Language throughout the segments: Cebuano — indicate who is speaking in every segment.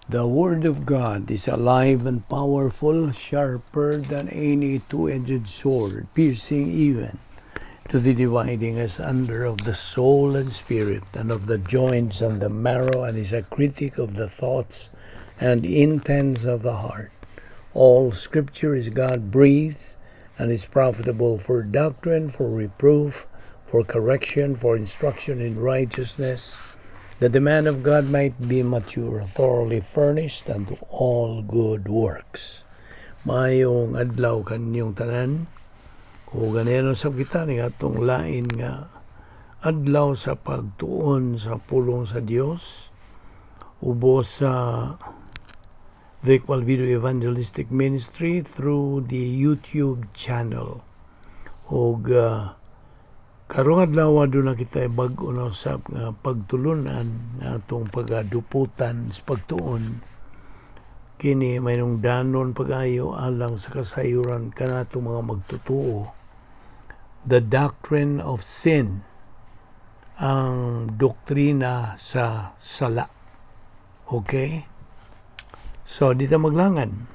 Speaker 1: The Word of God is alive and powerful, sharper than any two-edged sword, piercing even to the dividing asunder of the soul and spirit, and of the joints and the marrow, and is a critic of the thoughts and intents of the heart. All Scripture is God breathed and is profitable for doctrine, for reproof, for correction, for instruction in righteousness, that the man of God might be mature, thoroughly furnished unto all good works. Maayong adlaw kaninyong tanan. O ganyan sa kita ni atong lain nga adlaw sa pagtuon sa pulong sa Dios ubos sa Vic Malvido Evangelistic Ministry through the YouTube channel. Og karong adlaw aduna kita bag-o na usab nga pagtulunan nga atong pagaduputan sa pagtuon. Kini mahinungdanon pag-ayo alang sa kasayuran kanato mga magtutuo, the doctrine of sin, ang doktrina sa sala. Okay, so di ta maglangan.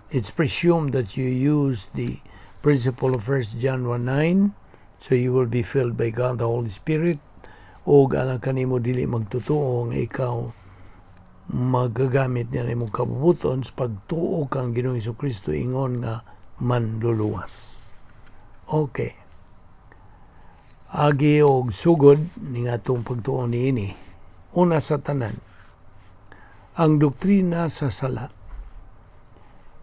Speaker 1: It's presumed that you use the principle of 1 John 1:9, so you will be filled by God the Holy Spirit, ug alang kanimo dili magtutuo nga ikaw magagamit niya imong kabubuton sa pagtuo kang Ginoong Kristo ingon nga manluluwas. Okay. Agi og sugod ning atong pagtuon niini. Una sa tanan, ang doktrina sa sala.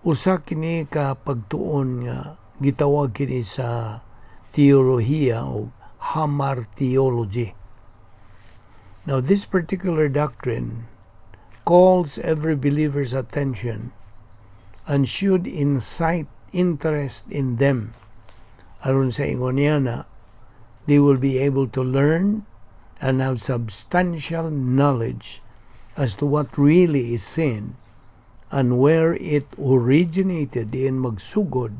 Speaker 1: Usa kini ka pagtuon nga gitawag kini sa teolohiya o hamartiology. Now, this particular doctrine calls every believer's attention and should incite interest in them. Aron sa ingon niya na, they will be able to learn and have substantial knowledge as to what really is sin and where it originated, diin magsugod,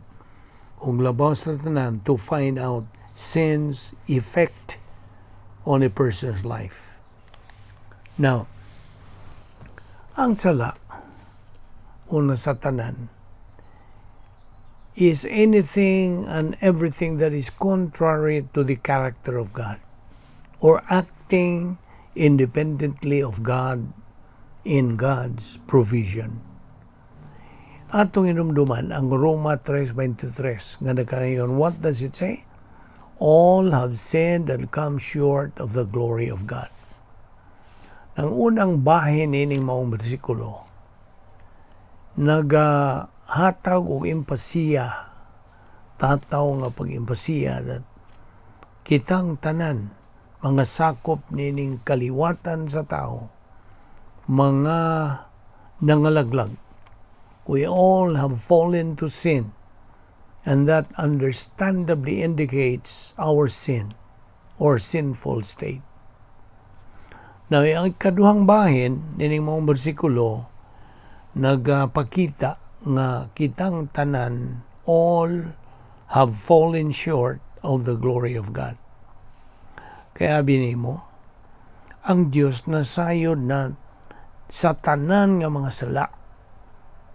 Speaker 1: ug labaw sa tanan, to find out sin's effect on a person's life. Now, ang sala, una sa tanan, is anything and everything that is contrary to the character of God or acting independently of God in God's provision. Atong inumduman ang Roma 3.23 nga nagkanayon. What does it say? All have sinned and come short of the glory of God. Ang unang bahin ining maong bersikulo nagahatag og empasiya, tataw nga pag-empasiya, that kitang tanan mga sakop nining kaliwatan sa tao mga nangalaglag. We all have fallen to sin, and that understandably indicates our sin or sinful state. Now, ang kaduhang bahin nining maong bersikulo nagapakita nga kitang tanan, all have fallen short of the glory of God. Kaya nimo, ang Dios nasayod na sa tanan nga mga sala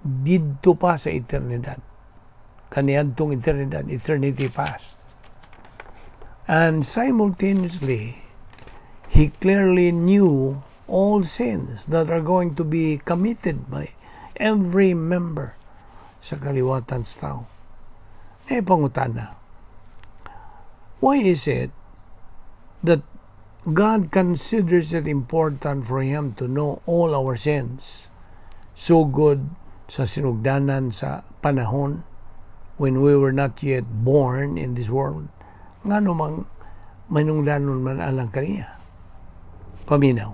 Speaker 1: didto pa sa eternidad. Kaniadtong eternidad, eternity past. And simultaneously, He clearly knew all sins that are going to be committed by every member sa kaliwatan sa tao. Eh, pangutana, why is it that God considers it important for Him to know all our sins? Sugod sa sinugdanan sa panahon when we were not yet born in this world. Ngano mang manungdanon man alang kaniya? Paminaw.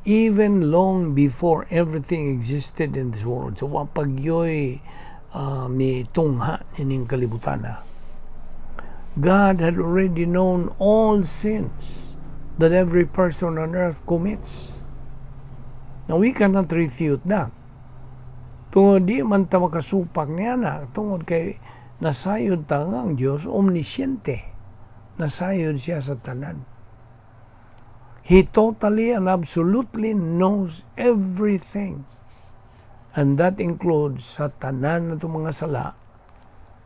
Speaker 1: Even long before everything existed in this world, so wa pa gyoy mitungha ining kalibutan na, God had already known all sins that every person on earth commits. Now, we cannot refute that. Tungod di man ta makasupak niya na, tungod kay nasayod ta nga ang Diyos omnisciente. Nasayod siya sa tanan. He totally and absolutely knows everything. And that includes sa tanan na mga sala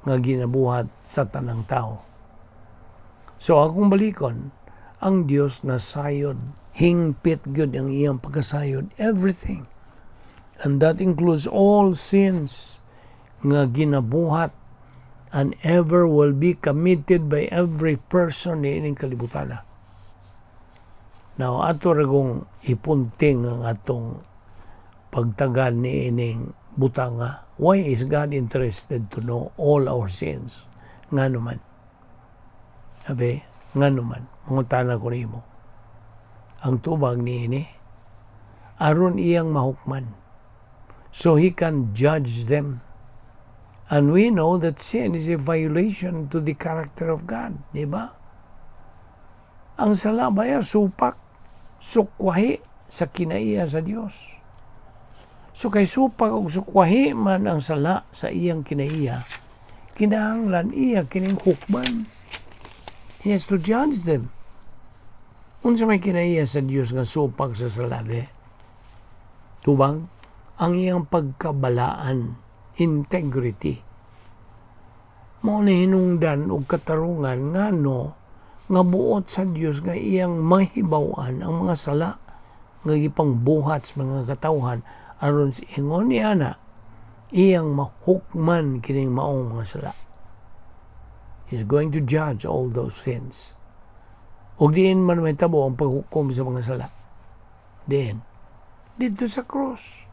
Speaker 1: nga ginabuhat sa tanang tao. So akong balikon, ang Dios nasayod, hingpit gyud ang iyang pagkasayod, everything. And that includes all sins nga ginabuhat and ever will be committed by every person niining kalibutan. Now, ato ra kong ipunting ang atong pagtagal niining butanga. Why is God interested to know all our sins? Ngano man? Abi, ngano man? Mangutana ko nimo. Ang tubag niini, aron iyang mahukman. So he can judge them. And we know that sin is a violation to the character of God. Di ba? Ang sala baya supak, sukwahi sa kinaiya sa Dios. So kay supak og sukwahi man ang sala sa iyang kinaiya, kinahanglan iya kining hukman. He has to judge them. Unsa may kinaiya sa Dios nga supak sa sala be? Tubag, ang iyang pagkabalaan, integrity. Mao ni hinungdan og katarungan ngano nga buot sa Dios nga iyang mahibaw-an ang mga sala nga gipangbuhat sa mga katawhan aron sa ingon niya na iyang mahukman kining maong mga sala. He's going to judge all those sins. Ug diin man mahitabo ang paghukom sa mga sala? Diin. Didto sa cross.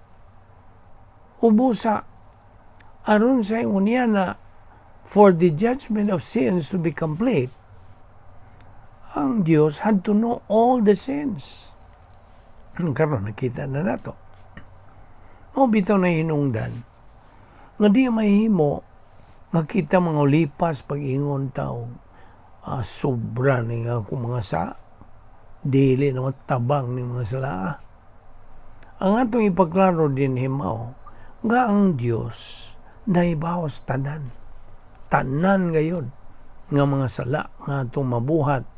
Speaker 1: Ubusa aron sa ingon niya na for the judgment of sins to be complete, ang Dios had to know all the sins. Karon nakita na nato. Mao bitaw na hinungdan nga di mahimo nga kita mga lipas pag-ingon tao, sobra ni nga akong mga sa dili na tabang ni mga sala. Ang atong ipaklaro din himaw nga ang Dios naibawas tanan. Tanan gayod nga mga sala nga atong mabuhat,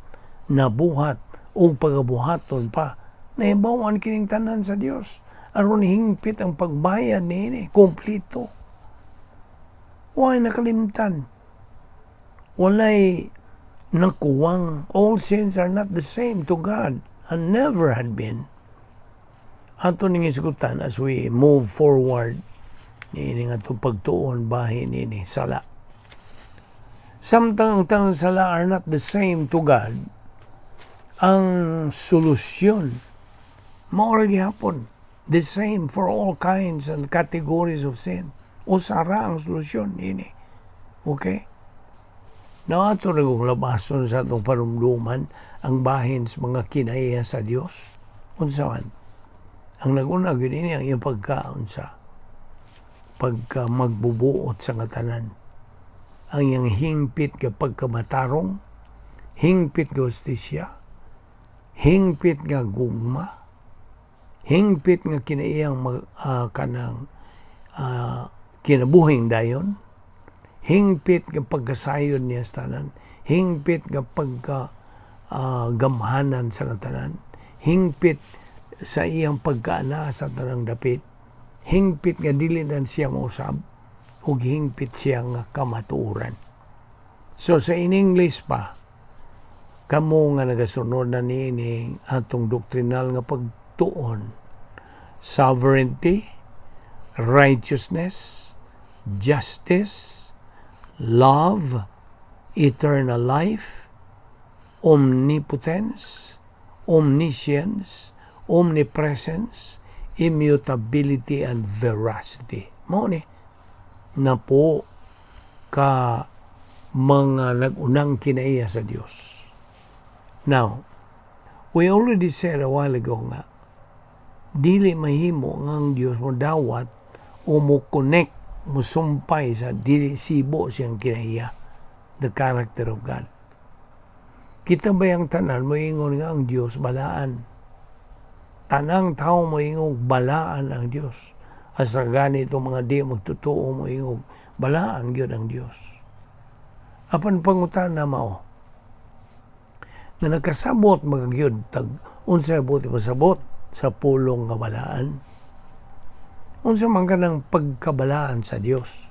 Speaker 1: nabuhat o pagabuhaton pa, nahibawan kining tanan sa Dios. Aron hingpit ang pagbayad niini, kompleto. Walay nakalimtan. Walay nakuwang. All sins are not the same to God and never had been. Ato ning isgutan as we move forward niini nga atong pagtuon bahin niini sala. Samtang ang tanang sala are not the same to God, ang solusyon mao ra gihapon the same for all kinds and categories of sin. Usa ra ang solusyon niini. Okay? Now, ato ra kong labason sa atong panumduman ang bahin sa mga kinaiya sa Dios. Unsa man? Ang naguna gyud ini ang iyang pagkaunsa, pagka magbubuot sa tanan. Ang iyang hingpit nga pagkamatarong, hingpit nga hustisya, hingpit nga gugma, hingpit nga kinaiyang kanang kinabuhing dayon, hingpit nga pagkasayod niya sa tanan, hingpit nga pagka gamhanan sa tanan, hingpit sa iyang pagkaana sa tanang dapit, hingpit nga dili na siya mausab, ug hingpit siya nga kamatuoran. So sa in English pa, kamo nga nagasunod na niini atong doktrinal nga pagtuon, sovereignty, righteousness, justice, love, eternal life, omnipotence, omniscience, omnipresence, immutability, and veracity. Mao ni na po ka mga nag-unang kinaiya sa Dios. Now, we already said a while ago nga dili mahimo nga ang Dios mo dawat o mo connect, mo sumpay sa dili sibo siyang kinaiya, the character of God. Kita ba yung tanan mo ingon nga ang Dios balaan? Tanang tao mo ingong balaan ang Dios. Asa ganito mga di magtotoo mo ingong balaan gyud ang Dios. Apan pangutana mao nga nakasabot mga gyud tag Unsa buot ipasabot sa pulong nga balaan? Unsa man kanang pagkabalaan sa Dios?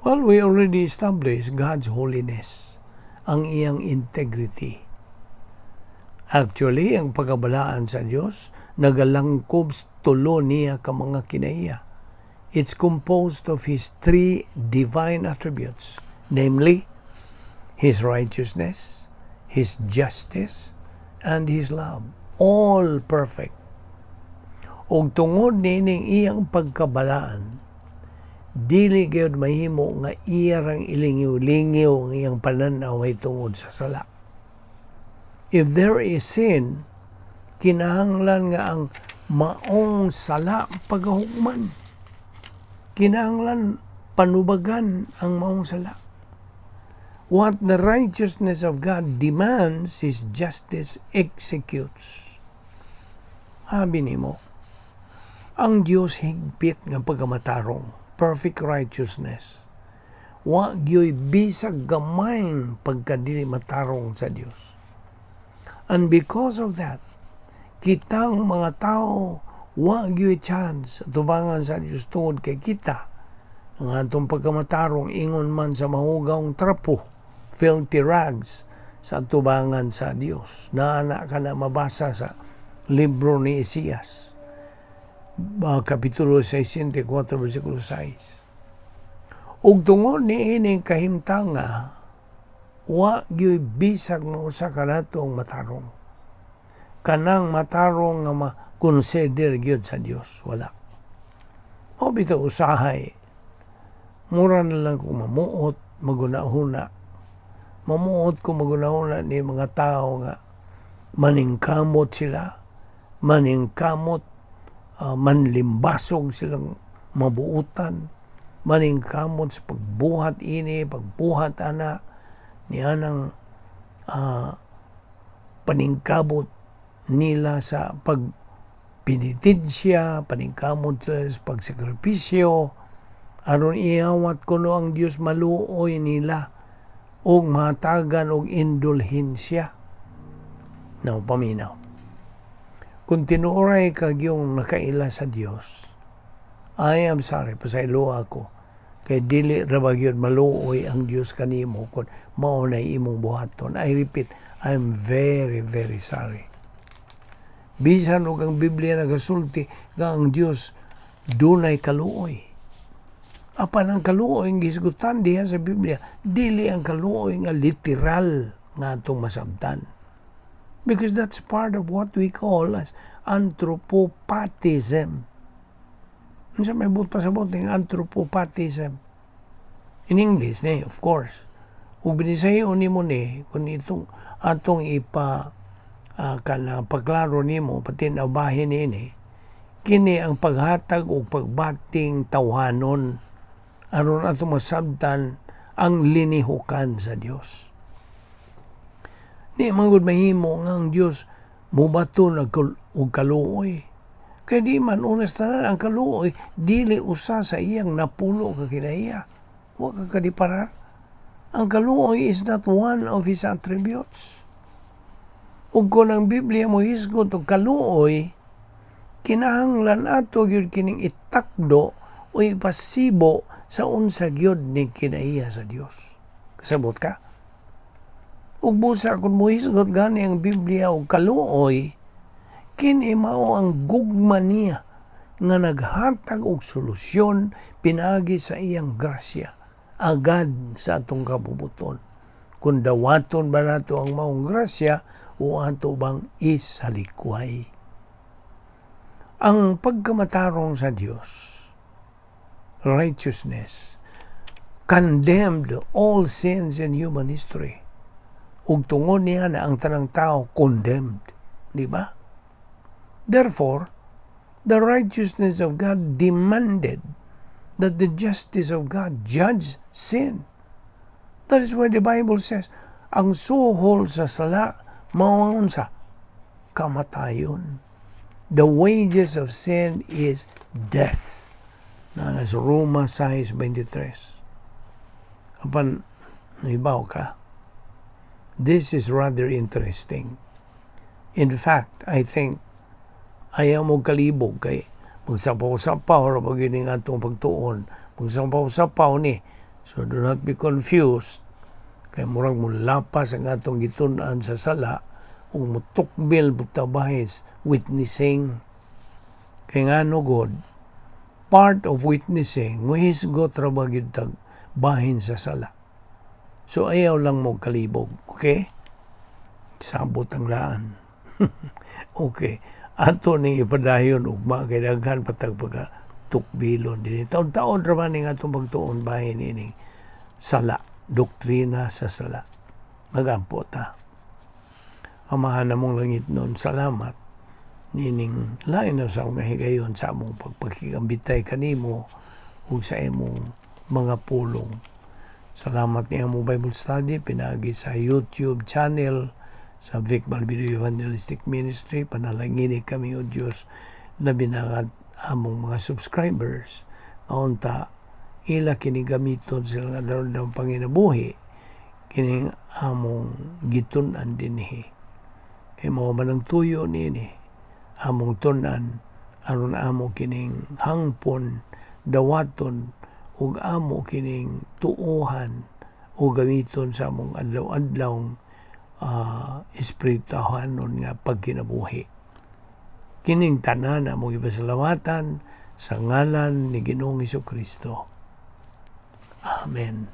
Speaker 1: Well, we already established God's holiness, ang iyang integrity. Actually, ang pagkabalaan sa Dios nagalangkob sa tulo niya ka mga kinaiya. It's composed of His three divine attributes, namely, His righteousness, His justice, and His love. All perfect. Ug tungod niining iyang pagkabalaan, dili gyud mahimo nga iya rang ilingiw-lingiw ang iyang pananaw mahitungod sa sala. If there is sin, kinahanglan nga ang maong sala pagahukman. Kinahanglan panubagan ang maong sala. What the righteousness of God demands, His justice executes. Abi nimo, ang Dios higpit nga pagkamatarong, perfect righteousness. Wa gyoy bisag gamayng pagkadili matarong sa Dios. And because of that, kitang mga tao wa gyoy chance tubangan sa Dios tungod kay kita ang atong pagkamatarong ingon man sa mahugawng trapo, filthy rags sa tubangan sa Dios. Naana ka na mabasa sa libro ni Isaias, Kapitulo 64, versikulo 6. Ug tungod niining kahimtanga, wa gyoy bisag mausa kanato ang matarong. Kanang matarong nga ma-consider gyud sa Dios, wala. Mao bitaw usahay, mura na lang kung mamuot, magunahuna. Mamuot kung magunahuna ni mga tao nga maningkamot sila, maningkamot, manlimbasog silang mabuutan, maningkamot sa pagbuhat ini, pagbuhat ana, nianang paningkamot nila sa pagpenitensya, paningkamot sa pagsakripisyo, aron iawat kuno ang Dios maluoy nila og matagan og indulhensya. Now, paminaw. Kung tinuoray kag yung nakaila sa Dios, I am sorry, pasaylo ako. Kay dili ra ba gyud maluoy ang Dios kanimo kung mao na imong buhaton. I repeat, I am very, very sorry. Bisan og ang Biblia nagasulti nga ang Dios dunay kaluoy. Apan ang kaluoy ang gisgutan diha sa Biblia, dili ang kaluoy nga literal nga atong masabtan. Because that's part of what we call as anthropopathism. Unsa may buot pasabot ng anthropopathism? In English, ni, of course. Ug binisayon nimo ni kung itong atong ipa kana pagklaro nimo pati na bahin niini, kini ang paghatag og pagbating tawhanon aron ato masabtan ang linihukan sa Dios. Di man gud mahimo nga ang Dios mobato og kaluoy. Kay di man, unas tanan, ang kaluoy dili usa sa iyang napulo ka kinaiya. Wa ka kadiparar. Ang kaluoy is not one of His attributes. Ug kung ang Biblia mo hisgot og kaluoy, kinahanglan ato gyud kining itakdo o ipasibo sa unsa gyud ni kinaiya sa Dios. Kasabot ka? Ug busa kung mohisgot gani ang Biblia og kaluoy, kini mao ang gugma niya nga naghatag og solusyon pinaagi sa iyang grasya agad sa atong kabubuton. Kung dawaton ba nato ang maong grasya o ato bang isalikway. Ang pagkamatarong sa Dios, righteousness, condemned all sins in human history. Ug tungod niya na ang tanang tao condemned. Di ba? Therefore, the righteousness of God demanded that the justice of God judge sin. That is why the Bible says, ang suhol sa sala, mao ang unsa? Kamatayon. The wages of sin is death. Na nasa Roma 6:23. Apan, naibaw ka, this is rather interesting. In fact, I think ayaw mo kalibog kay magsapaw-sapaw ra pag ining atong pagtuon. Magsapaw-sapaw ni. So do not be confused. Kay murag mulapas ang atong gitun-an sa sala ug mutukbil bahis witnessing. Kay ngano god, part of witnessing, muhisgot ra ba gyud tag bahin sa sala. So ayaw lang mo kalibog, okay? Sabot ang laan. Okay. Ato ni ipadayon ugma kay daghan pa tag pagka tukbilon dinhi. Taon-taon ra man ning atong pagtuon bahin ining sala, doktrina sa sala. Magampo ta. Amahan namong langitnon, salamat nining lain na sa mga higayon sa among pagpakigambitay kanimo ug sa imong mga pulong. Salamat ni among Bible study pinaagi sa YouTube channel sa Vic Balbido Evangelistic Ministry. Panalangini kami, O Diyos, labi na among mga subscribers. Unta ila kini gamiton sila nga ng panginabuhi kining among gitun-an dinhi. Kay mao man ang tuyo niini among tun-an aron amo kining hangpon, dawaton ug amo kining tuohan o gamiton sa among adlaw-adlaw espirituhanon nga pagkinabuhi. Kining tanan among ipasalamatan sa ngalan ni Ginoong Kristo. Amen.